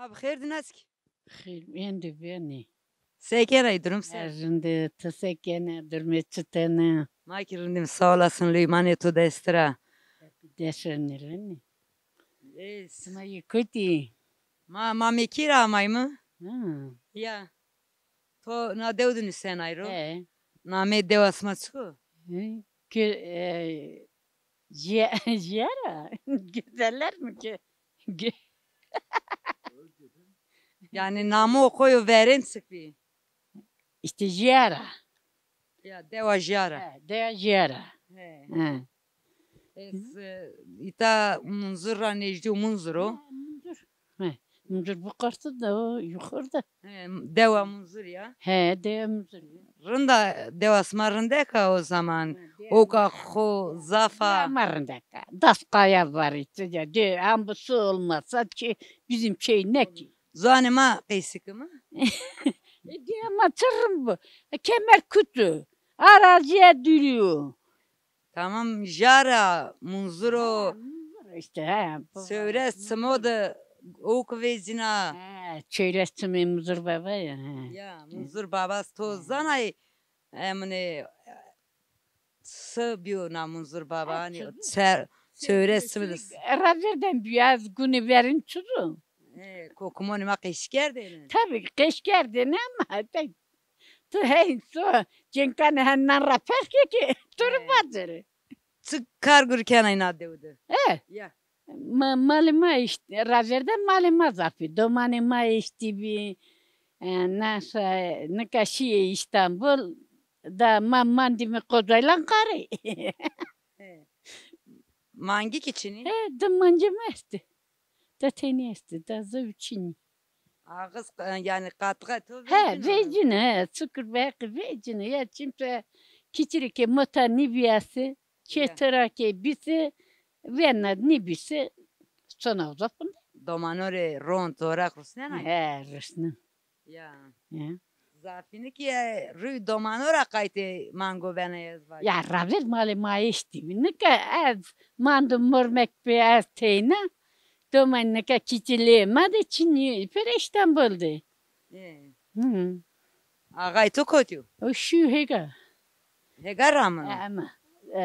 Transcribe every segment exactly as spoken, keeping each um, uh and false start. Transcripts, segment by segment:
Abi xêr di nazik. Xêr, endî benî. Se kenay, durum se? Ez rindî, ti se kenê, durumê çitene? Ma ki rindim, sağ olasın, lüymanê to destira. Deşenî rinî. Es. Sima yê kotî? Ma, ma Mekî ra amay mi? Ha. Ya. To na dew di nusenay ro? He. Namê dewa sima çik o? He. Ki, e, Jiyara, güzeller mi ki? Yani namo koyo verên çik bî? İşte Jiyara. Ya, dewa Jiyara. He, dewa Jiyara. He. He. Ez, e, îta Munzur ra, nejdî Munzur o. He, Munzur. He. Munzur bu qartı da o, yukarıda. He, dewa Munzur ya. He, dewa Munzur. Rinda dewa sima rindeka o zaman. He, dewa Oka xo zaf a. Dewa ma rindeka. Das kaya var işte ya. De, ama bu su olmasa ki bizim şey ne ki? Zuanê ma qeysiki mi? E, diye ama çirrim bu. E, kemer kutu. Araziye duruyor. Tamam, Jara, Munzur o. Ha, Munzur işte, ha, bu Sewres çimo de owk vecîna. Ha, Çewres çimê Munzur Baba ya, ha. Ya, Munzur Baba, to zanay, emine, se biyo na Munzur Baba, ha, hani, çi ser, Çewres çimê de. Raverden biyo, ez gune verin çizo. E, kokumonê ma qeşkerdêne. Tabii, qeşkerdêne ama, tek Tu hey, tu cenkane henan ra ferq ke, tu ri vacere. Çi kar gur kenay na dew de? E? Ya. Ma, malê ma eşt-, raverde malê ma zafî. Domanê ma eştî bî. E, nasa, nika şîyê Îstanbul. Da ma mandîme Kozaylan qarê. He. Mangî ki çinî? He, di mangê ma estî. Da tenî estî, da zewî çinî. Ağız, e, yani katkı to. He, vecîne. Vecîne, he, çukur beqî vecîne. Ya çimse kiçirî ke mota nîbîyase, çetira ke bîse, vena nîbîse, sona uza funde. Domano rê ron toraq rusnenay? He, rusnen. Ya. Ya. Zafînî ki, e, rûy domano ra qaytê mango benay ez vajî. Ya, raver malê ma eştî. Nika ez mando mormek pê ez teyna. Domay nika kîcilê ma de çinî, pêro Îstanbul de. E. Hı. Axay to kotî yo? O şîyo hêga. Hêga ramino? E, ama, e,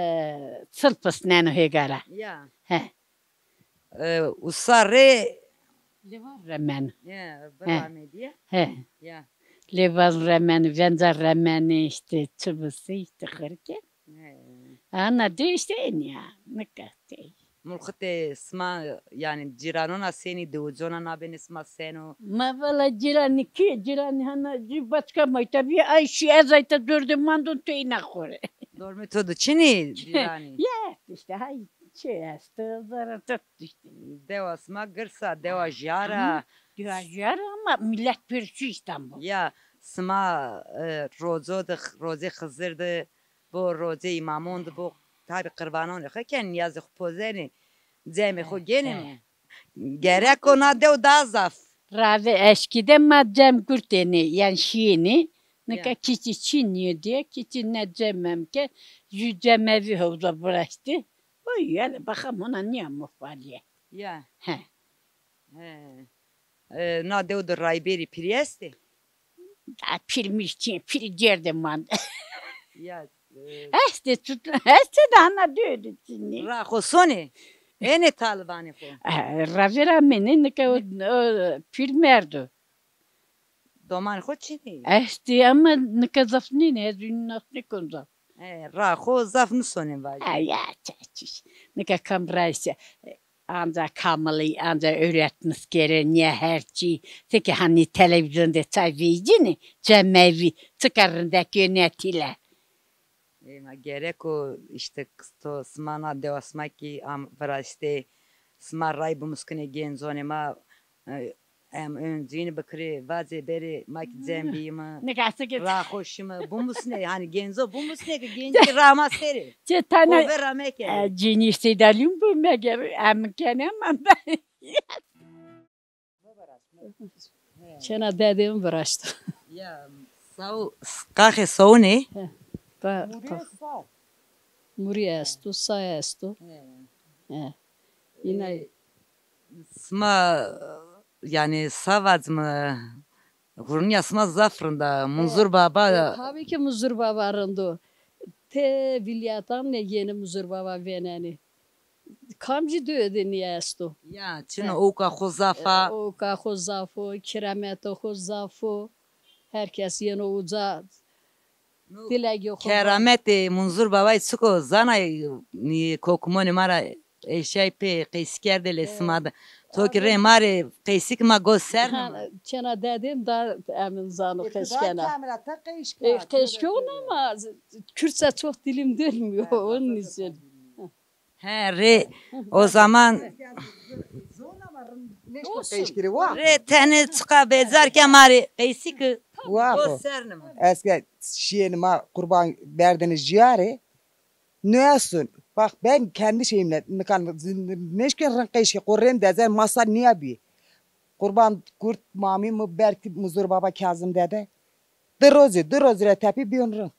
çil pisneno hêga ra. Ya. He. E, usa rê. Lêvan remeno. Ya, biramedîye. He. Ya. Lêvan remeno, venca remeno, işte, çi bise, işte, xirke. He. Ana de işte en ya, nika de. Mulxitê sima, yani cîranona senî, diwicona nabêne sima seno? Ma vala cîranî ki, cîranî hana cî başka ma, tabi ay şî ez ayta dordê mandon teyna xo rê. Dormê to de çinî cîranî? Ya, işte hay çi esto, zara tat işte. Dewa sima girs a, dewa jiyar a. Hı, dewa jiyar a ama millet pêro şî Îstanbul. Ya, sima, e, roco de, rocê Xizir de, bo rocê îmamon de bo, tabî qirbanonê xo kenê, nîyazê xo pozenê, cemê xo genê mi? Gerek o na dew daha zaf. Ravê eşkî de ma cem gurtênê, yan şîyênê. Nika kîçî çinî yo diye, kîçî ne cem mem ke, jû cemevî hewza viraştî. Oy, hele baxam hona nîyamo falîye. Ya. He. He. E, na dew de Rayberî pîrî estê? Da pîr mîr çin, pîrî cêrde mande. Ya, e, estê tut, estê de hana dew de çinî. Ra xo sonê? Enê talibanê xo? E, ravêr amênê, nika o, o pîr merdo. Domanê xo çinî? Estê ama nika zaf nînê, ez ûnî nas nêkon zaf. E, ra xo zaf nisonên vajî. E, ya, çeçiş. Nika kam ra ise, e, anca kamilî, anca öğretmiş kere, niye her çî. Seke hanî televîzyon de çay vecînê, cemevî, çika rindek yo netîle. Ê, ma gerek o, işte, to sima na dewa sima kî am viraştê, sima ray bimuskinê genconê ma, e, em öncüyünü bikirê, vacê berê, ma kî cem bîyîme. Nika se ke ra xo şîme bimusnê, hani genco bimusnê ke gencî ra ma serê. Çi tane. Xo ver ra mekerê. E, cinî Seydalîn bu meger, em kenê ma ben. Çêna dedê mi viraşto. Ya, saw, qaxê sawunê? He, ba, murî saw. Murî esto, say esto. He. He. Yine. E, sima Yanî savacme, hurniya sima zaf rind a. Munzur Baba. E, tabii ki Munzur Baba rind o. Te vîlyetan ne yeni Munzur Baba vênenî. Kamcî dewe de nîye esto. Ya, çin o, ewka xo zaf a. E, ewka xo zaf o, kîremeto xo zaf o. Her kes yeno uca. No, dilegê xo. Kerametê Munzur Babay çik o, zanay, nî kokumonê ma ra eşyay pê qeysî kerdê lê sima de. To ki rê ma rê qeysî ki ma go ser nîme. Çêna dedên da emin zano qeysî kena. E, qeysî kena ama Kürtçe çok dilim dönmüyor, onun için. He, rê, o zaman. Olsun. Rê tenê çiqa becar ke ma rê qeysî ki go ser nîme. Eske şiyên ma qurban berdene jiyare. Nüesun. Bak ben kendi şeyimle, nikan, neşken rin qeysî ki, qorrem dezen masa niye bi? Qurban kurt mami mi berk Munzur Baba Kazım dede. Di rozi, di rozi re tepî bîyon rind.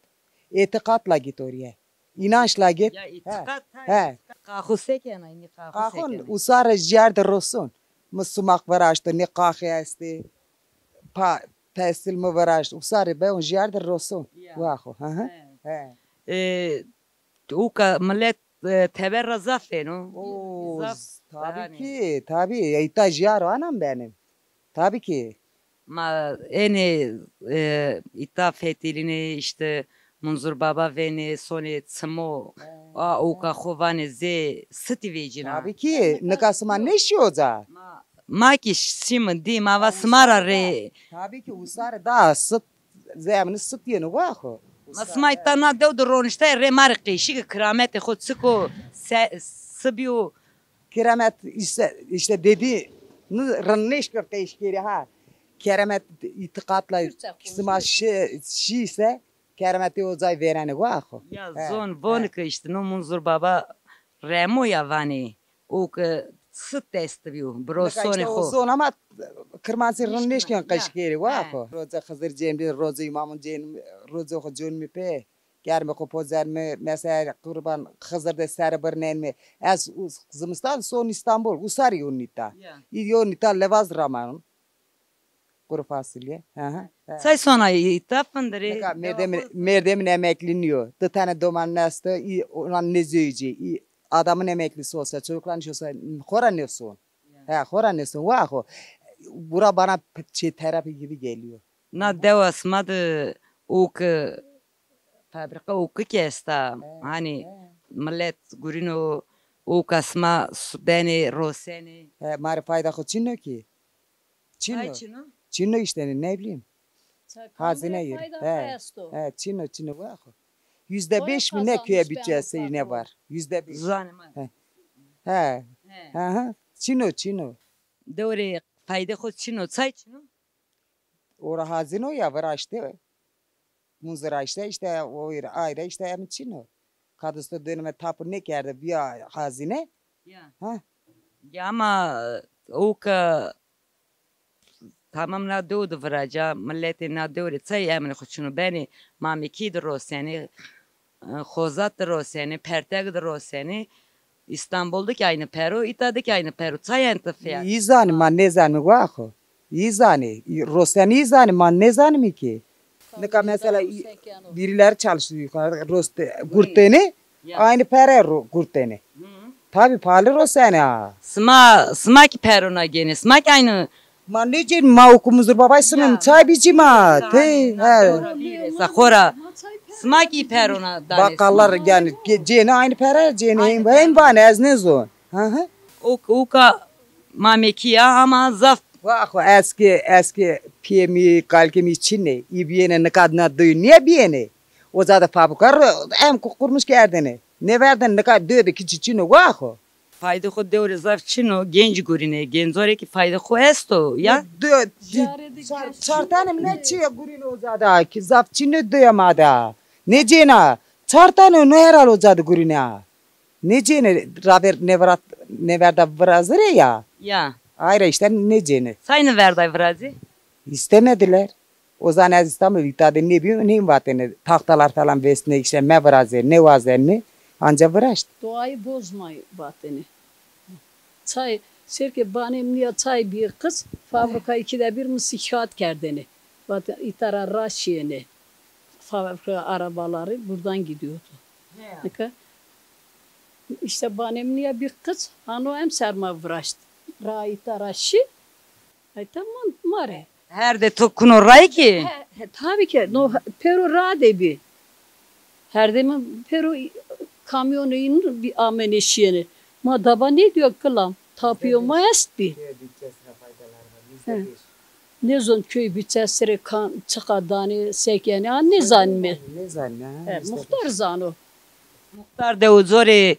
Îtîqat la git orîye. Înanç la git. Ya îtîqat tayê. He. Qaxu se kena, înî qaxu se kena. Qaxun usare jerde rosun. Mi sumaq viraşto, nê qaxi estê. Pa, pestil mi viraşt. Usare beyon jerde rosun. Ya. Waxu. Hı hı. He. He. E, Uka millet, e, teber ra zaf êno. Oo, zaf, tabii ki, tabii. Îta jiyar o anan benim. Tabii ki. Ma ênê, e, îta fetilînê, işte Munzur Baba vênê, sonê çimo, a uka xo vanê zê sitî vecîna. Tabii ki. Nika sima nêşî oca? Ma, ma ki şîme dî, ma va sima ra rê. Tabii ki, usare da sit, zê emini sit yeno wa xo. Ma sima îta na dew de roniştay rê ma rê qeşî ki kirametê xo çik o, se, si bîyo. Kiramet işte, işte dedi, ni rinneş ki qeşkerî ha. Keramet îtîqatla sima şî, şî ise, kerametê ocay vêrenê wa xo. Ya zon, von ki işte no Munzur Baba remo ya vanê. O ki sit dest bîyo, birosonê xo. Zon ama Kirmanckî rind nêşkên qeşkerî wa xo. Roza Xizir cênbî, roza îmamun cên, roza xo cûnmî pê. Germê xo pozenmî, mesela qurban Xizir de sere birnenmî. Ez zimistan son Îstanbul, usar yonîta. Yonîta lewaz ramanun. Kuru fasulye. Hı hı. Çay sona îta findirê. Nika merdem, merdemin emeklî nîyo. Di tane domanun esto, î onan nêzewicî. Î adamın emeklisi olsa, çocukların şey olsa, xora nêson. He, xora nêson. Wa xo. Bura bana şey terapi gibi geliyor. Na dewa sima de o ki fabrika o ki ki esta. Hani millet gurîno o ka sima benê, rosenê. He, ma rê fayda xo çin o ki. Çin o. Çin o işte, ne bileyim. Hazine yeri. He, he, çin o, çin o, wa xo. Yüzde beş mi ne köye bütçesi ne var? Yüzde beş. Zanê ma. He. He. He. Hı hı. Çin o, çin o. Dewrê fayde xo çin o, çay çin o? Ora hazine o ya, viraşte. Munzura işte, işte o ayrı işte em çin o. Kadısto döneme tapu ne kerdi, bir hazine. Ya. Ha? Ya ama o ka Tamam, na dew de viraca, miletê na dew rê çay emrê xo çino benê, Mamekî de rosenê, e, Xozat de rosenê, Pertek de rosenê, Îstanbul de ki aynı pero, îta de ki aynı pero. Çay ente fiyat? Î zanî, ma nêzanî wa xo. Î zanî, î rosenî î zanî, ma nêzanîme ki. Nika mesela birileri çalışıyor yukarıda, roste, gurtêne, aynı pere ro-, gurtêne. Tabii pahalı rosenê ha. Sima, sima ki perona gênê, sima ki aynı. Ma nêcên, ma oku Munzur Babay simim, çay bicî ma. Te, he. Sa xora. Sima ki perona danê. Bakkallar yani ge-, cênê aynı pere, cênê hem, hem vanê, ez nêzon. Hı hı. O, o ka Mamekî ya ama zaf. Wa xo, eski, eski piyê mi, kalkê mi çinê. Î biyêne nika na duyun. Niye biyêne? Oca de fabrika ro-, em ku kurmuş kerdêne. Nêverdêne, nika döde ki çi çin o, wa xo. Fayde xo dewrê zaf çin o, genc gurînê. Genco rê ki fayde xo esto, ya? Dö-, çar, çar tane mi ne çi gurînê oca de, ki zaf çin o döya ma de. Nêcêna, çar tane no herhal oca de gurînê ha. Nêcêne raver nêvira-, nêverda virazirê ya. Ya. Ayra işte nêcêne. Say nêverday virazî? İstemediler. O zaman ez İstanbul îta de nêbîyo, neyim vatêne, tahtalar falan vesne işte, mevirazê, nêwazenme, anca viraşt. Doğayı bozmayı vatêne. Çay Serkê banê mi nîya çay bîyê qic, fabrikayê kî de bir mi şikayet kerdêne. Vat îta ra ra şîyêne. Fabrika arabaları buradan gidiyordu. Nika, işte banê mi nîya bî qic, hano emser ma viraşt. Ra îta ra şî, ay tamam ma rê. Herdê to kuno ray kî? He, he, tabii ki. No, pêro ra de bî. Herdê mi pêro kamyonê în bî amenê şîyêne. Ma daba nêdîyo kilam. Tapîyo ma estbî. He. Nêzon köy bütçesi rê kan, çiqa danê, se kenê, ha, nêzanîme. Nêzanîme, ha, he, muxtar zano. Muxtar de uco rê,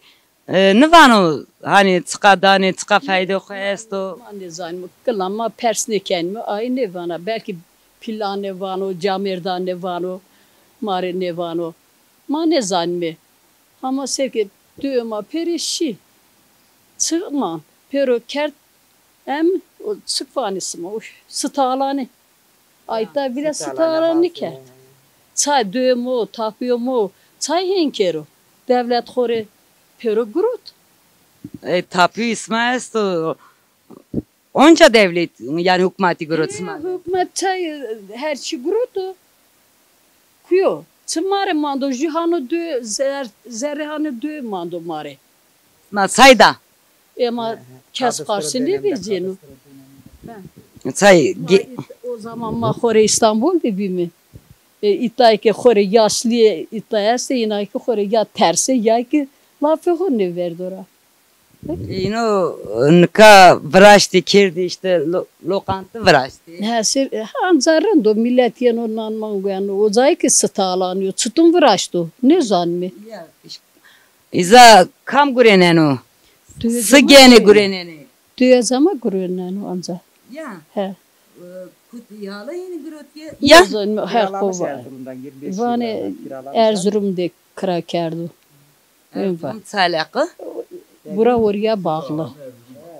e, nivano, hanî çiqa danê, çiqa fayde xo esto? Ma nêzanîme, kilam ma pers nêkenîme, ay nêvana. Belkî pîlan nêvano, camêrdan nêvano, ma rê nêvano. Ma nêzanîme. Hama serkê duyê ma pêrê şî. Çi ma pêro kerd, em o çik vanê sima, o sitalanê. Ayta bîle sitalanê kerd. Çay duyê mo, tapîyo mo, çay hên kero. Dewlet xo rê pêro girot. E, tapîyo sima esto. Onca dewlet, yanî hukmatî girot sima? Hukmat çay, her çî giroto. Kuyo? Çi ma rê mando? Jü hano dö, zer-, zerrê hano dö mando ma rê. Ma çay da? Ema kes qarşî nêvecîno. Çay. O zaman ma xo rê Îstanbul de bîme. E, îtayê ke xo rê yaşlîye îta estê, îna ke xo rê ya terse, ya ke lafê xo nêverdo ra. Îno nika viraştî kerdî, îşte lo-, loqantî viraştî. He, ser, anca rind o, milet yeno nan man gueno. O cayê ke sitalanîyo, çiton viraşto, nêzanîme. Ya, îş-, îza kam gureneno? Si genê gurenenê? Duyê zama gureneno anca. Ya. He. E, kut yala yeni girotîye? Ya. Nêzanîme, he, qova. Vanê Erzurum de kira kerdo. Erzurum çi eleqe? Bura oraya bağlı.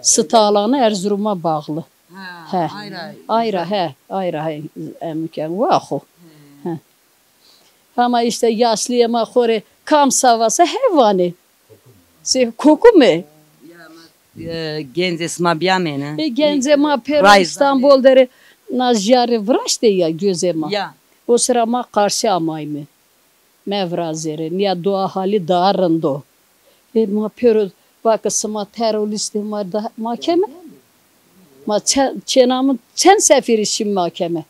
Sitalanî Erzurum'a bağlı. Ha, he. Ayra. Ayra, he, ayra, he. Emken wa xo. He. He. Hama îşte yaşlîye ma xo rê kam savase he vanê. Se kokume. Ya, ma, e, gencê sima bîyamêne. E, gencê ma pêro Îstanbul de rê na jîyarê viraştê ya gözê ma. Ya. O sira ma qarşî amayme. Mevra zerê, nîya dua halî daha rind o. E, ma pêro vake sima terorîstê ma da, makeme. Ma çe-, çêna mi çend seferî şî makeme.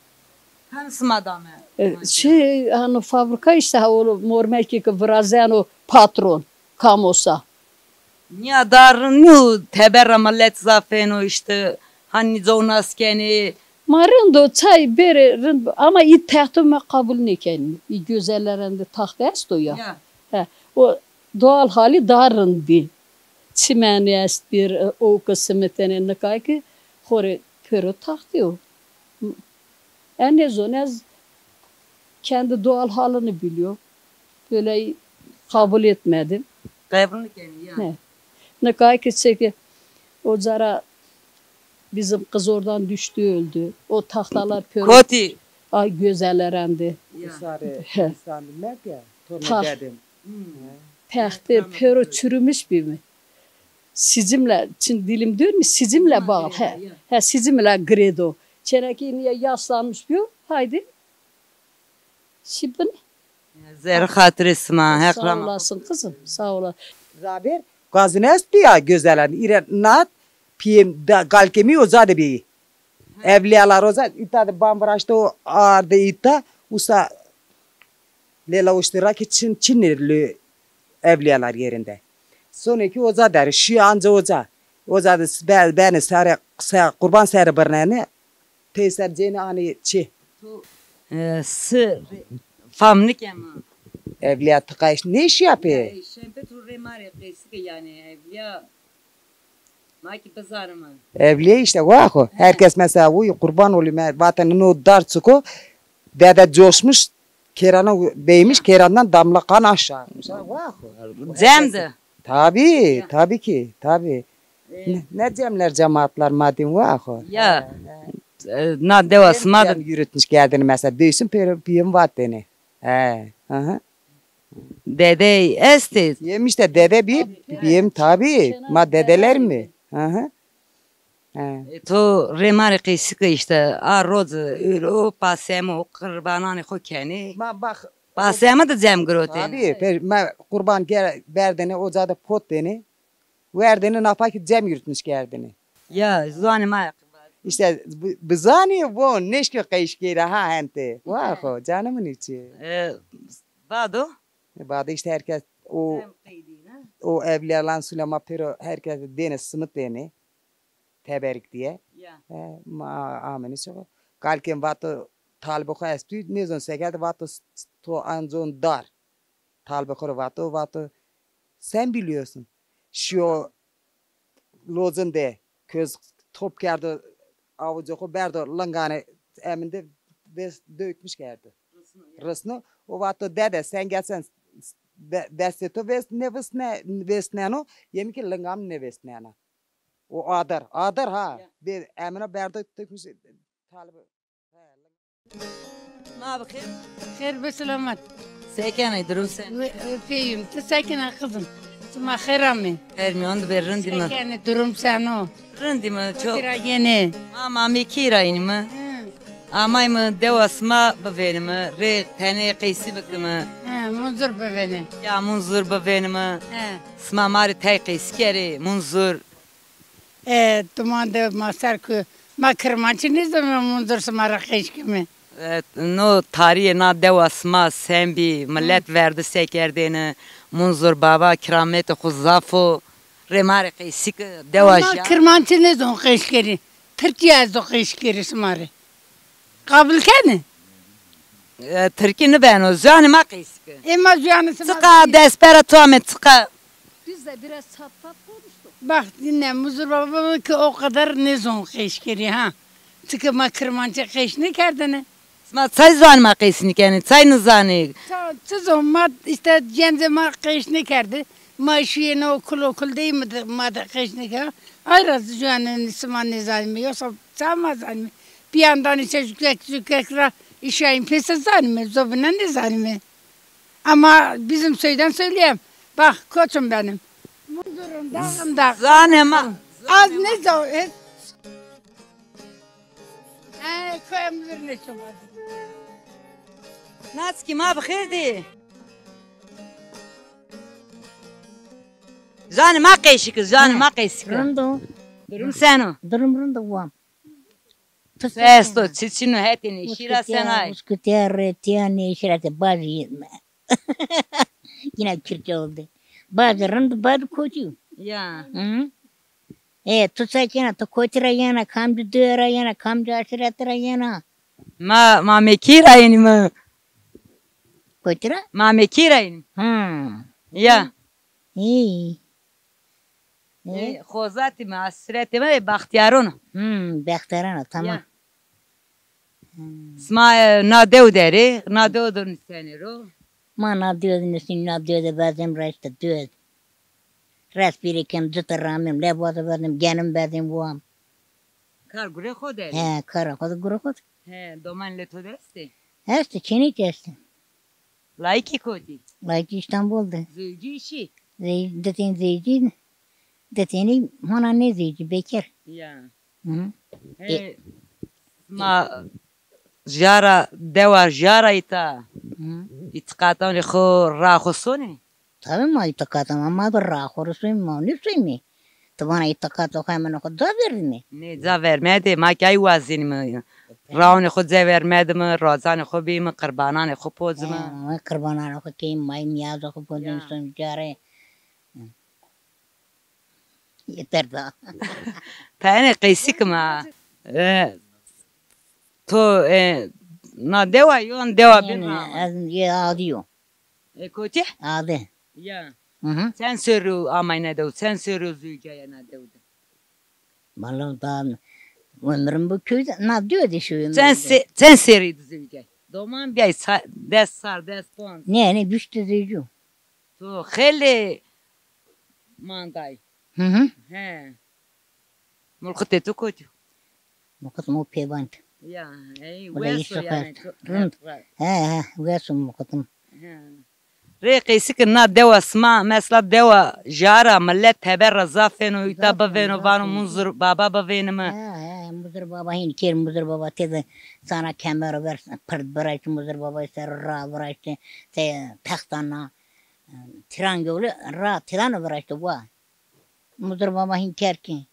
Hem sima dame? E, şey, hano fabrika îşte, ha, o mormekî ke virazeno patron, kamosa. Nîya da rind nîyo, teber ra milet zafêno îşte, hanî cow nas kenê. Ma rind o, çay bêrê rind, ama î texto ma qebul nêkenîme. Î gözelerende taxt esto ya. Ya. He, o doğal hali daha rind bî. Çimenî est bir, o ke simitêne, nika ke xo rê pêro taxtî yo. En azından ez kendi doğal halini biliyor. Böyle kabul etmedim. Qebul nêkenî ya. He. Nika ki çeke ocara bizim kız oradan düştü, öldü. O tahtalar pörü. Kotî? Ay, gözelerende. Ya. Sarı insan demek ya. Torna dedim. Textê pêro çürümüş bî mi? Sicimle, çin dilim dönmüş, sicimle bağlı. He, he, sicimle gredo. Çenekî niye yaşlanmış bir, haydi. Şibin. Zerrê xatirê sima, Heq rama. Sağ olasın kızım, sağ olasın. Zaber, gazin est ya gözelen, îre nat, piyem, da, galkemi o zade bi. Evliyalar o zade, îta de bam viraşto, arde îta, usa, lela uştira ki çin, çin lü evliyalar yerinde. Soneki oca der, şi anca oca. Oca de be-, beni sare, se-, kurban seri birneni. Tey ser cêni anî çi? E, si fam nikema. Evliya tıkayış ne iş yapıyor? E, şempet ru rê ma rê qeysike yani evliya. Ma ki bizanime. Evliya işte, vaxo. He. Herkes mesela, uy, kurban olayım, vatanın o dar çıko. Dede coşmuş, kerana beymiş, kerandan damla kan aşağı akmış. Ha, vaxo. Cemdi. Tabii, tabii ki, tabii. E. Ne, ne cemler, cemaatler madem vaxo. Ya. He, he. E, na dewa sima de yürütmüş geldiğini mesela, döysün peri, piyim vateni. He, hı hı. Dede estê. Yemiş de dede bir, biyem tabii. Ma dedeler mi? Hı hı. He. E, to rê ma rê qeysî ke îşte a roze, ewro, pasemo, qurbananê xo kenê. Ma bax, pasemo de cem girotêne. Tabii, pe-, ma qurban gere berdêne, oca de potêne. Werdêne, napa ki cem yürütmüş kerdêne. Ya, ziwanê ma ya. İşte bi, bi zanî vo nêşkî qeysî kerî ha hente. Wa xo, canımın içi. E, bado? Bado işte herkes o, o evliyalan sulema pêro herkes dêne simit dêne. Teberik diye. Ya. E, ma ameni ço. Kalkên vato talibê xo estû, nêzon se kerd, vato s-, s-, to ancon dar. Talibê xo rê vato, vato sen biliyorsun. Şiyo lozin de köz top kerdo, avucê xo berdo linganê eminde ve dökmüş kerdo. Risno. O vato dede sen gelsen de-, destê to vest-, ne vistne-, vestneno, yemî ki lingan nêvestnena. O adir, adir ha. Ya. Bê emina berdo tökmüş, e, talibî. He, ma bi xêr. Xêr bi selamet. Se kenê, durum se? Peyim, ti se kenê qizim? Sima xêr amê. Xêr mîyan de bê, rindî mi? Se kenê, durum seno? Rindî mi, çok. Kira yenê? Ma, ma Mamekî ra inî mi. Hı. Amay mi dewa sima bivênî mi, rê tenê qeysî bikî mi. Hı, Munzur bivênê. Ya, Munzur bivênî mi. Hı. Sima ma rê tey qeysî kerê, Munzur. E, duman de ma ser ku ma kirmançî nêzonîme, Munzur sima ra qeysî kîme. E, no tarîyê na dewa sima sen bî, milet verdi se kerdêne, Munzur baba kirametê xo zaf o, rê ma rê qeysî ke dewa. Ma jî kirmançî nêzon qeysî kerî. Tirkîya ez do qeysî kerî sima rê. Qabil kenê? E, tirkî nibeno, ziwanê ma qeysî ke. Ê ma ziwanê sima. Çiqa destpera to ame, çiqa. Biz de biraz çat pat konuştuk. Bak dinle, Munzur baba ki o kadar nêzon qeysî kerî ha. Çike ma kirmançî qeysî nêkerdêne. Sima çay ziwanê ma qeysî nêkenê, çay nizanê. Ça-, çi zon ma, işte gencê ma qeysî nêkerdî. Ma şîyêne okul, okul dey mi de, ma de qeysî nêkerdî. Ay ra ziwanê sima nêzanîme, yoksa ça ma zanîme. Bîyan danî se jukek jukek ra îşayîn pê se zanîme, zobîna nêzanîme. Ama bizim söyden söyleyeyim. Bak koçum benim. Munzur'un dağında. Zanê ma. Az ne zor. He, koyamızın ne çoğaldı. Naskî, ma bi xêr dî. Zanê ma qeysî ke, zanê ma qeysî ke. Rind o. Durum seno? Durum rind o, wan. Tu se esto, çi çin o, hetê nêşî ra senay? Uskutîya, retîya, nêşî ra te bajî yeme. Yine Kürtçe oldu. Bajî rind, bajî kotî. Ya. Hı? E, tu se kena, tu kotî ra yena, kamcî dewe ra yena, kamcî aşîretî ra yena? Ma, Mamekî ra yenîme. Kotî ra? Mamekî ra yenîme. Hı. Ya. Hı. Ê, xozatî mi, asretê mi, ê, Baxtîyaron o. Hmm, Baxtîyaron o, tamam. Ya. Hmm. Sima, e, na dew der ê, na dew de nisenê ro? Ma na dew de nisin, na dew de vezim reşte dew. Res bîrê kem, cite ramim, leba de vezim, genim vezim, wam. Kar gurê xo der ê? He, kara xo de gurê xo de. He, domanê lê to de estê? Estê, çênekî estê. Layikî kotî? Layikî Îstanbul de. Zewcî şî? Zey-, di tên zewcî, di tênî hona nêzewcî, bekar. Ya. Hı. He, e, ma jara, dewa jara îta. Hı. Îtiqatanê xo, ra xo sonê? Tabi ma îtiqata ma, ma bi ra xo rê soyîme, ma nêsoyîme. Ti vana îtiqata xo, emena xo ca verdîme? Nê, ca vermedê, ma kî ay wazenîme. Raonê xo ca vermedîme, rocanê xo bîme, qirbananê xo pozîme. He, ma qirbananê xo keyîme, ma nîyaza xo pozîme, ya, soyîme carê. Yeter da. Tenê qeysî kîme. E, to, e, na dewa yo, dewa bir ra? Ez yê Adî yo. E, kotî? Ade. Ya. Hı hı. Çend serrî yo amay na dew? Çend serrî yo zewcîyaye na dew de? Vallahi daha ömrüm bu köyde, na dew de şu ömrüm. Çend se-, çend serrî de zewcîyay? Doman bîyay sa-, des sar, des panc. Ne, ne, bîst de zewcî yo. To xeylê manday. Hı hı. He. Mulqitê to kotî? Mulqit mo pêvand. Ya, ey, wes o yanî to. Rind. He, he, wes o mulqitim. He. Rê qeysî ki na dewa sima, mesela dewa jara, millet teber ra zaf êno, îta bivêno, vano Munzur Baba bivênîme. Ha, ha, Munzur Baba hîn kêr, Munzur Baba têde sana kemero ver, pird viraştî, Munzur Baba ser ra viraştî, te texta na, e, Tîran yolu ra Tîran viraştî wa. Munzur Baba hîn kêr ki.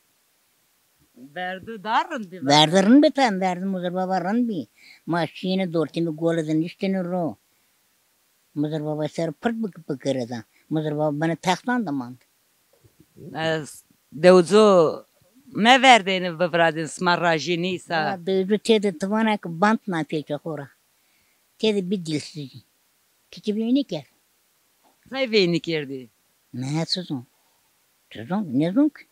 Verdu da rind bî. Verdu rind bî, tam verdu Munzur Baba rind bî. Ma şîyêne dortîmî gole de niştêne ro. Munzur Baba ser pird bik-, bikirida. Munzur Baba binê textan de mand. Ez dewzo meverdêne biviradên, sima rajî nîsa. Ya, dewzo têde ti vana ki bant na pêça xo ra. Têde bî dilsizî. Kiçî vênî kerd. Tay vênî kerdî? Ne, sizon. Sizon, ne zon ki?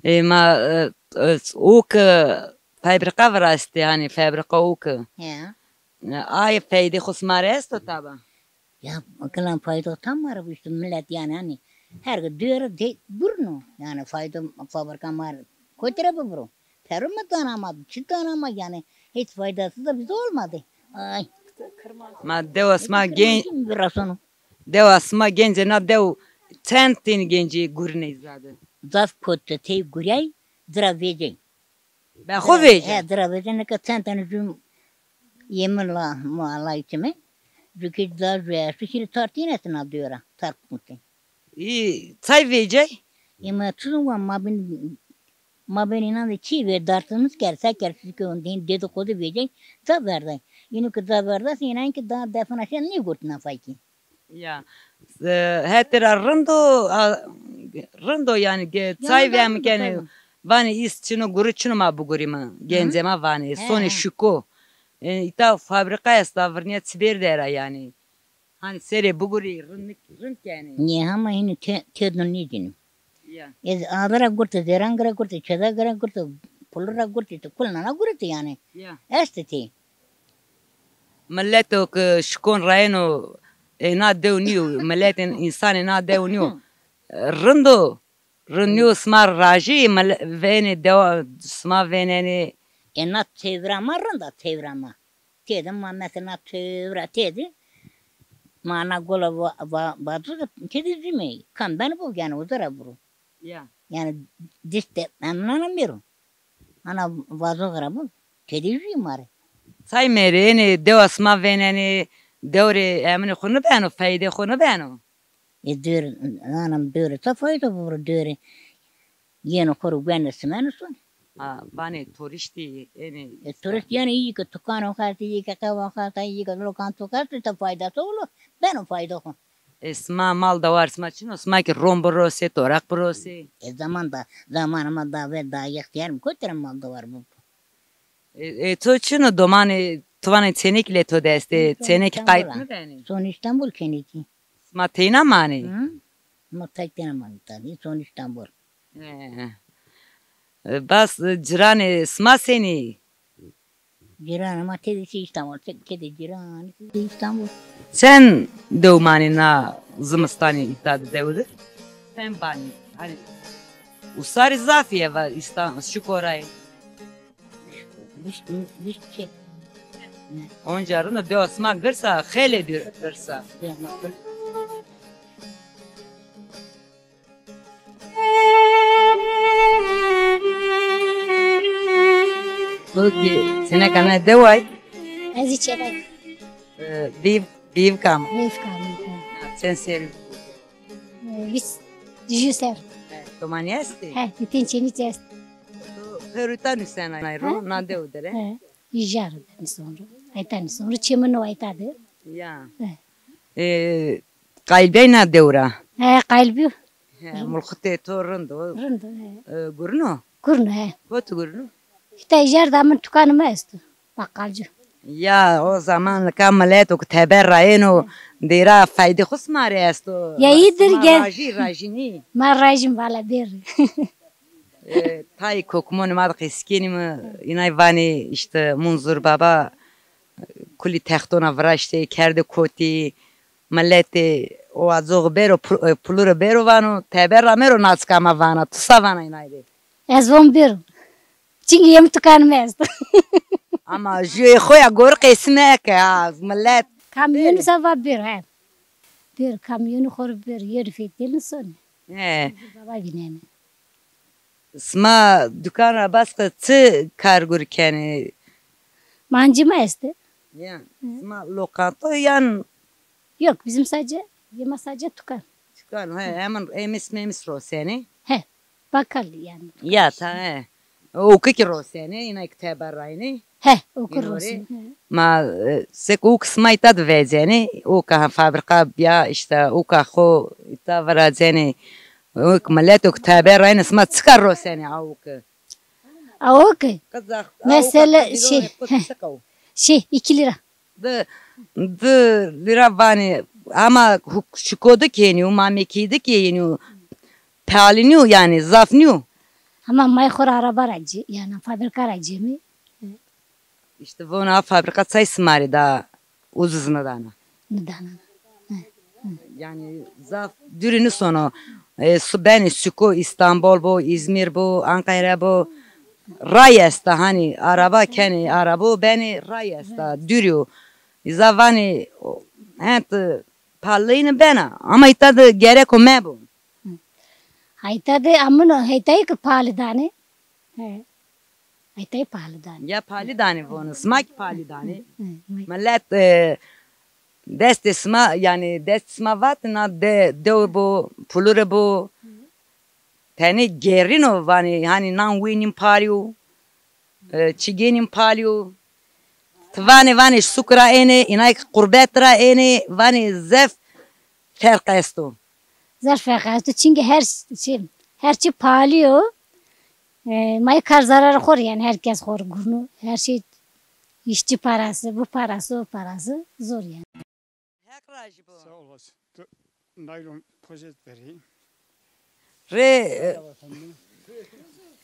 E, ma, e, e, o ki fabrika virastî, hanî fabrika o ki. Ya. E, ay feydê xo sima rê esto taba? Ya, kilan faydo tam ma rê bu işte millet yani hani her gün diyor de gurno. Yani faydo fabrika ma rê kotire bibro. Peru mi danama, çi danama yani hiç faydası da bize olmadı. Ay. Ma dewa sima genc, Virasonu. Dewa sima genc, na dew çend tîn gencî gurîney zade? Zaf kot tey gurey, dira vecey. Be xo vecê? He, dira vecê, nika çend tane jû yemin la, muala içime. Jû ki da jû eşi, şîrî tartîn etina diyora, tark mutê. Î, çay vecey? Yema çizim wa ma bin, ma bin inan de çi ve dartımız ker, sa ker, siz ki on din dedikodu vecey, da verday. Yinu ki da verday, inan ki da defina şey ne gurtna fayki. Ya. E, hetê ra rind o, a, rind o yani, ge-, çay vem kenê, vanê îs çino, guri çino, ma bigurîme. Gencê ma vanê, sonê şiko. E, îta fabrika esta, virnîya çiber de era yani. Hani serê bigurî, rind, rind kenê. Nê hama hini te-, tedun nîdînim. Ya. Ez avi ra gurte, zêrang ra gurte, çeda ra gurte, pulu ra gurte, ti kul nana gurte yani. Ya. Estê tê. Milleto ki şikon rayeno, ê na dew nîyo, milletên, însanê na dew nîyo. Rind o, rind nîyo, sima rajî, mille-, vênê dewa, sima vênenê. Ê na têvra ma rind a, têvra ma. Têde ma mesela têvra têde, ma na gola va-, va-, vazo de têde zîmey. Kam beno bo yani uza ra buro. Ya. Yani dîst de emnana mîro. Ana vazo xirab o. Tedî jû ma rê. Say mêrê, ênê dewa sima vênenê, dewrê eminê xo nibeno, feydê xo nibeno? E, dewr, anam dewrê ta fayda bibro dewrê. Yeno xo ro wenê simeno sonê. A, vanê turîstî, ênê. E, turîst yenê, yî ke tukano xestê, yî ke qewa xestê, yî ke lokanto xestê, ta fayda to ulo, beno fayda xo. E, sima mal dewar sima çin o? Sima ki ron birosê, toraq birosê? E, zaman da, zaman ma da ve da yextiyar mi kotira mal dewar bu. E, e, to çin o domanê, to vanê çênekî lê to dest ê, çênekî qayt nêbenê? Son İstanbul kenê ki. Sima teyna manê? Hı? Ma tay teyna manê tabii, son İstanbul. E, e, bas, e, ciranê sima senî? Cîranê ma têde şî Îstanbul, tek têde cîran, têde Îstanbul. Çend dew manê na zimistanî îta di dew de? Çend banî? Hani usarî zafî eva Îstan-, şiko ra yê. Vîst, vîst şey. Onca rind a, dewa sima girs a, xeylê dir-, girs a. To ki seneka na deway? Ez zî çêneka. E, bîv, bîv kam? Bîv kam. Çend serrî? E, vîst, jû ser. E, domanî estê? He, nitên çênî est. To pêro îta nusena ro, na dew der e? He. Îjar de nison ro. Ayta nison ro. Çê mi no ayta de. Ya. He. E, qayl bîyay na dew ra? He, qayl bîyo. He, mulxitê to rind o. Rind o, he. E, gurno? Gurno, he. Kot gurno? Îta îjar de min tukanê mi esto. Bakkalcı. Ya, o zaman nika milet o ki teber ra êno, dêra feydê xo sima rê esto. Ya, îdir gel. Rajî, rajî nî. Ma rajîm vala bêr. E, tayê kokimonê ma de qesî kenîme, inay vanê işte Munzur Baba kulî textona viraştê, kerdê kotî, miletê o azoxi bêro, pu-, e, pulu rê bêro vano, teber ra mêro naçika ma vana, tu sa vana inay rê? Ez von bêro. Çimkî yê mi tukanê mi esto. Ama jûyê xo ya gori qesî meke ha, milet. Kamyonu sa va bir, he. Bir kamyonu xor bir, yeri fetelin son. He. Baba binene. Sima dukan ra bas qe çi kar gur kenê? Mancima este. Ya, sima lokanta yan? Yok, bizim sadece, yema sadece tukan. Tukan, he, hemen emis memis rosenê. He, bakkal yani. Ya, ta, he. O ki ki rosenê, yine ki teber raynê. He, o ki rosenê. Ma, e, sek o kısma ita de vecenê, o ka fabrika biya işte, o ka xo ita viracenê. O ki millet o ki teber raynê, sima çika rosenê, a o ki? A o ki? Mesela şey, şey, iki lira. Di, di lira vanê, ama huk-, şiko di kenî, mamekî di kenî, pahalı nîyo yani, zaf nîyo. Ama may xo ra araba ra cî, yani fabrika ra cêmî. İşte vona fabrika çay simarî da ucuz nidana. Nidana. Yani zaf dûrî nisono. E, su-, benî şiko, İstanbul bo, İzmir bo, Ankara bo. Ray esta, hani araba kenê, arabo benê, ray esta, dûrî yo. Îza vanê, o, hent, e, pahalîyîne bena, ama îta de gereko mebo. Hayta de amino, heytayî ki pahalî danê. He. Heytayî pahalî danê. Ya pahalî danê vono, sima ki pahalî danê. Hı, hı. Millet, e, destê sima, yani dest sima vat, na de, dewe bo, pulure bo. Tenê gerîno vanê, hani nan wê nîn pahalî yo, e, çigê nîn pahalî yo. Ti vanê, vanê suk ra ênê, inay ki qurbet ra ênê, vanê zef ferq esto. Zaf ferq esto. Çünkü her şey, her şey pahalî yo. E, may kar zararı xor yani, herkes xor gurno. Her şey işçi parası, bu parası, o parası zor yani. Heq rajî bo. Sağ olasın. Tu-, naylon pozet vereyim. Rê, e,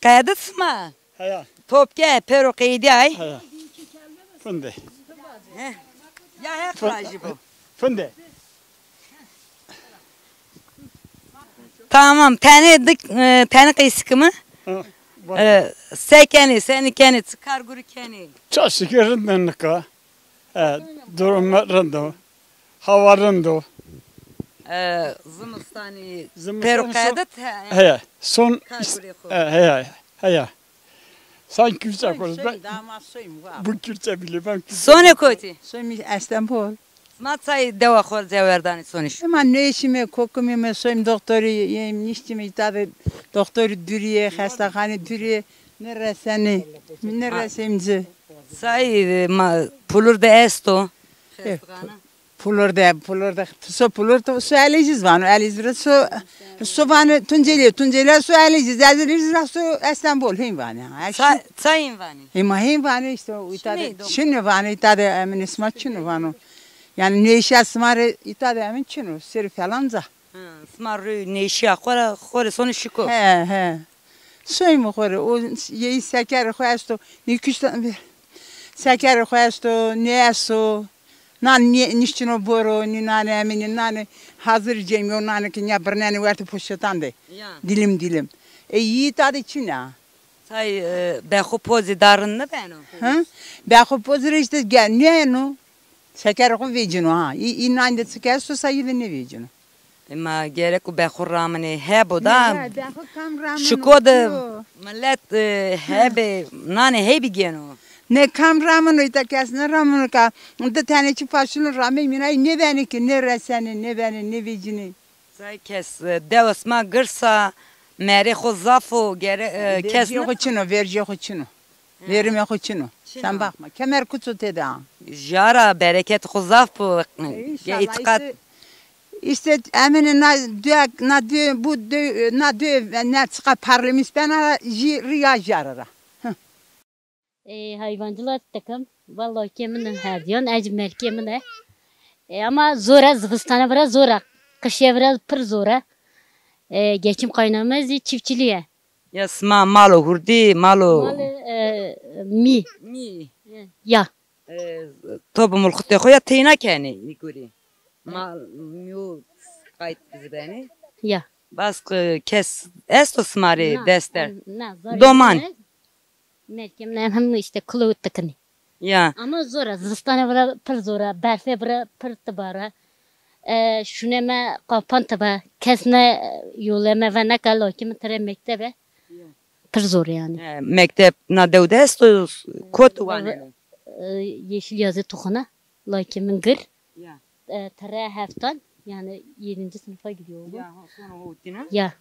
qedit sima? Heya. Topke, pero qeydîyay. Heya. Fınde. He. Ya heq rajî bo. Fınde. Tamam, tenê dik, e, tenê qeysî kimi? Ha, var. E, se kenê, senî kenê, çi kar gurî kenê? Çok şükür, rind nika. E, durum rind o. Hava rind o. E, zimistanî. Zimistanî pero qedit, he. He, son kar gurê xo. E, he, he. Sen Kürtçe konuş. Ben bu Kürtçe bile, ben Kürtçe. Sonê kotî? Sonê mi Estenbol. Ma çay dewa xo cewerdanî sonî şu. Ma nêşîme, kokimîme, soyim doktorî, yêm niştîme, îta de doktorî dûrî yê, xestaxanî dûrî yê, nêresenî, nêreseyim ci. Say, e, ma, pulur de esto. E, pulur de, pulur de, so pulur, to so Elîziz vano, Elîziz re so, so vano Tunceli, Tunceli so Elîziz, Elîziz ra so Estenbol, hîn vanê. Ha, sa-, sayın vanê. Hîn ma hîn vanê işte, o îta de, çinî vanê, îta de emin isma çinî vano. Yani nêşîya sima rê îta de emin çin o, sêr felanca. Ha, sima rê nêşîya xo ra, xo rê sonê şiko. He, he. Soyîme xo rê, o yeyî sekerê xo esto, nîkuşta, sekerê xo esto, nê esto. Nan nê, niştîno boro, nî nanê eminî, nanê hazir cêmîyo, nanê ki nîya birnenê wertê poşetan de. Ya. Dilim dilim. E, yî îta de çin a. Tay, e, bexu pozî da rind nêbeno? Hı? Bexu pozî rê işte gel, nêeno. Şekerê xo vecîno ha. Î, î nandê çik esto sa yî de nêvecîno. Ema gerek o bexu ramine hebo da. Ne, he, bexu kam ramino. Şiko de millet, e, hebê, nanê hebî gêno. Ne kam ramino, îta kes nêramino ka. Di tenê çi faşîno ramey mînay nêbenê ki, nêresenê, nêbenê, nêvecînê. Say kes, e, dewa sima girs a, merê xo zaf o, gere, e, kes vercîyê xo çin o, vercîyê xo çin o. He. Verimê xo çin o. Çin o. Sen bakma, kemer kuço tede a. Jara bereket xo zaf bo. E, înşallah, îtîqat. Îşte, îşte, emine na dua, na dua, bu dua, na dua, ne çiqa parlemis bena jî riya jara ra. Hı. E, hayvancılık dikim. Vallahi ke min hediyan, ec melkê min e. E, ama zor e, zivistane vira zor e. Qişe vira pir zor e. E, geçim kaynağımız çiftçiliğe. Ya sima malo hurdî, malo. Mal, e, mî. Mî. Ya. E, to bi mulxitê xo ya teyna kenê, î gurî. Mal, mîyo qayt bizibenê. Ya. Bas, e, kes esto sima rê dester? Na, na, zor. Doman. Melkê min hem işte kilo tikinî. Ya. Ama zor a. Zistane vira pir zor a. Berfe vira pir tibar a. E, şune me qapan tibe. Kes ne yole me ve neke, lakî mi tire mektebe. Ya. Pir zor yani. E, mekteb na dew de esto, kot waneno? E, Yeşil Yazı Tuxuna. Lakî min gir. Ya. E, tire heftan, yani yedinci sınıfa gidiyor oğlum. Ya, ha, sono hotine. Ya.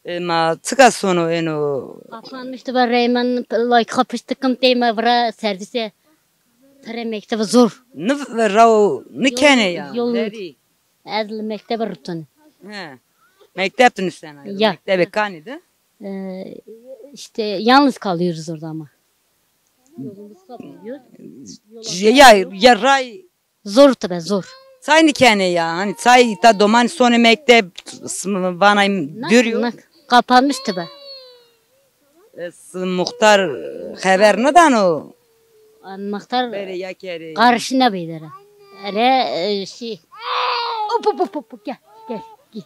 E, ma çika sono eno? Kapanmıştı be reymen, lakî xo pişt dikim teyme vira servîse. Tire mektebe zor. Ni rao, ni kene ya. Yol, yol. Herî. Ez li mektebe rutun. He. Mekteb tu nusena? Ya. Mektebe kanî de? E, işte yalnız kalıyoruz orada ama. Yolumuz kapalıyor. Ya, ya ray. Zor tibe, zor. Çay nikenê ya, hani çay ta doman sonê mekteb, s-, vanay dürüyor. Kapanmış tibe. E, s-, muxtar xeber nidano? E, muxtar. Bere ya kerê. Qarşına beydere. Hele, e, şey. Hop, hop, hop, hop, gel, gel, gel.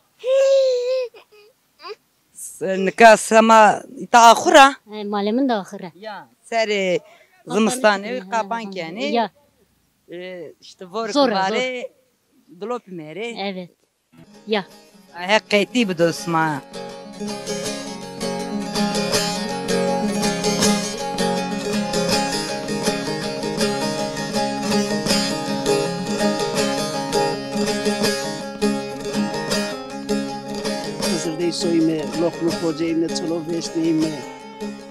S-, nika sema îta axur a? E, malê min de axur a. Ya, serê zimistanê kapan kenê. Ya. E, işte vor. Zor a, zor. Vare dilopî merê. Evet. Ya. Ay, Heq qetî bido sima. Xizirdey soyîme, loqmî xoceyme, çilo vêsneyme.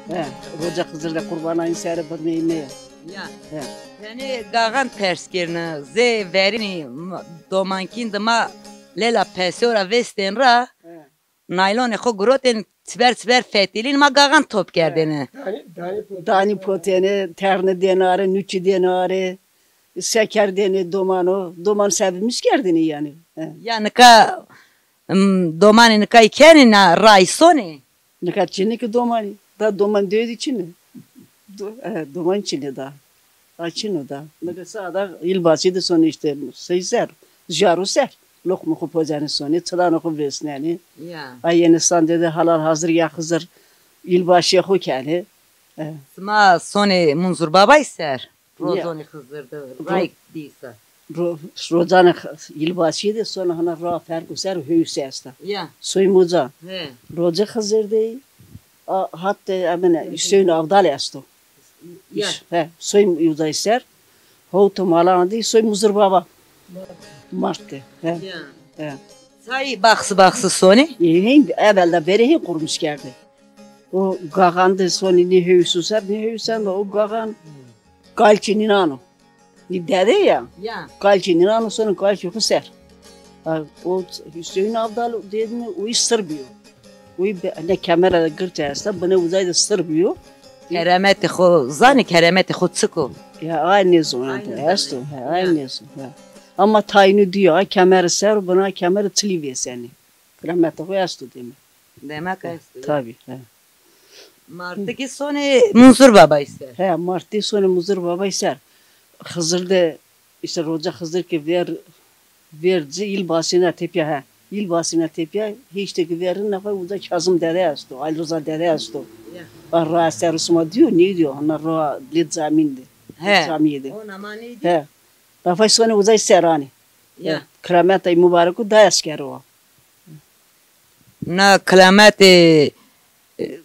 He, roca Xizirde qurbanayî sere birneyme. Ya. He. Tenê gaxan pers kerine, zê verînî, m-, domankîn de ma lela pesê ra vêstên ra, he, naylonê xo girotên, çiber çiber fetelîn ma gaxan top kerdêne. Danî, danî potêne, terne dêne are, nûçî dêne are, seker dêne domano, doman sebimiz kerdêne yani. He. Ya nika, m, domanê nika kenê na ray sonê? Nika çinê ki domanî. Da doman dewdî çinê. Do-, e, doman çinê da. A çin o da. Nika sada yılbaşı de sonê işte sey ser, jaro ser. Loqmê xo pocenê sonê, çidanê xo vêsnenê. Ya. A yenê sandê de halal hazir ya Xizir yılbaşıya xo kenê. E. Sima sonê Munzur Babay ser, ya, rozonê Xizir de, ro-, ray dîsa. Ro-, rocanê X-, yılbaşıya de sonê hana ra ferq ser hewse esta. Ya. Soy muca. He. Roca Xizir de, a, hat de emine Hüseyin Avdal esto. Ya. He, soy ucay ser. Howto malan de soy Muzur Baba. Mart de. He. Ya. He. Say baxsı baxsı sonê? E, hin, evvel de beri hin kurmuş kerdi. O gaxan de sonê nê hewsu ser, nê hewsen de o gaxan kalçê nînan o. Nî dede ya. Ya. Kalçê nînan o, sonê kalçê xo ser. Ha, o Hüseyin Avdal dedin, o iş sır biyo. Uy be-, ne kemera de girtî esta, bine uzay de sir biyo. Keremetê xo zanî, keremetê xo çik o? Ya, ay nêzon. Ay nêzon. Esto, he, ay nêzon, he. Ama tayînû dîyo, a kemera ser, bina kemera çilî vêsenê. Keremetê xo esto deme. Demek esto, ya. Tabii, he. Martî kî sonê Munzur Babay ser. He, martî sonê Munzur Babay ser. Xizir de, işte roca Xizir ki ver, ver ci yılbaşına tepya he. Yılbaşına tepya, hiç de ki verin ne kadar uza Kazım dede esto, Ali Rıza dede esto. Ya. Ba ra ser usma diyor, ne diyor? Ona ra lê caminde. He. Camiyede. Ona ma ne diyor? He. Lafay sonê uzay serani. Ya. He. Kerametay mübareku da esker o. Na kerametê, e,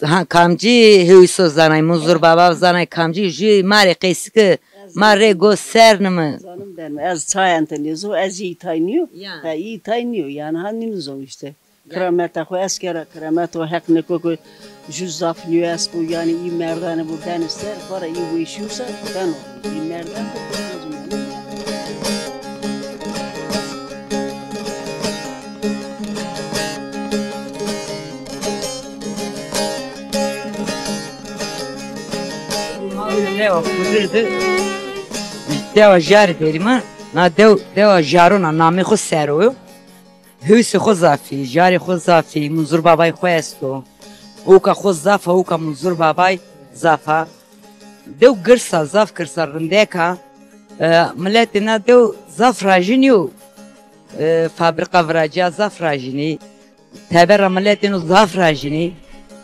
ha, kamcî hewso zanay, Muzur Baba zanay kamcî, jü ma rê qeysike, ma rê go ser nimi. Zanim ben, ez çayen te nêzo, ez îtay nîyo. Ya. Ha, îtay nîyo, yani ha nîno zon işte. Ya. Kerameta xo eskera, kerameta o Heq nêko ke jü zaf nîyo est bo, yani î merdane bo benê ser, para î weşîyo ser, beno. Î merdan bo, beno. Dewa Xizir de, dewa Jarî derî ma, na dew, dewa Jarona namê xo ser o. Hewsê xo zaf î, jarê xo zaf î, Munzur Babay xo esto. Oka xo zaf a, oka Munzur Babay zaf a. Dew girs a, zaf girs a, rindek a. E, miletê na dew zaf rajî nîyo. E, fabrîka viracîya zaf rajî nî. Teber ra miletê no zaf rajî nî.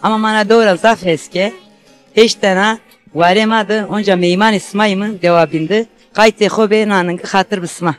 Ama ma na dew ra zaf hes ke. Heştena Warê ma de onca meymanê sima yîme dewa bîn de. Qaytê xo bê, na ningi xatir bi sima.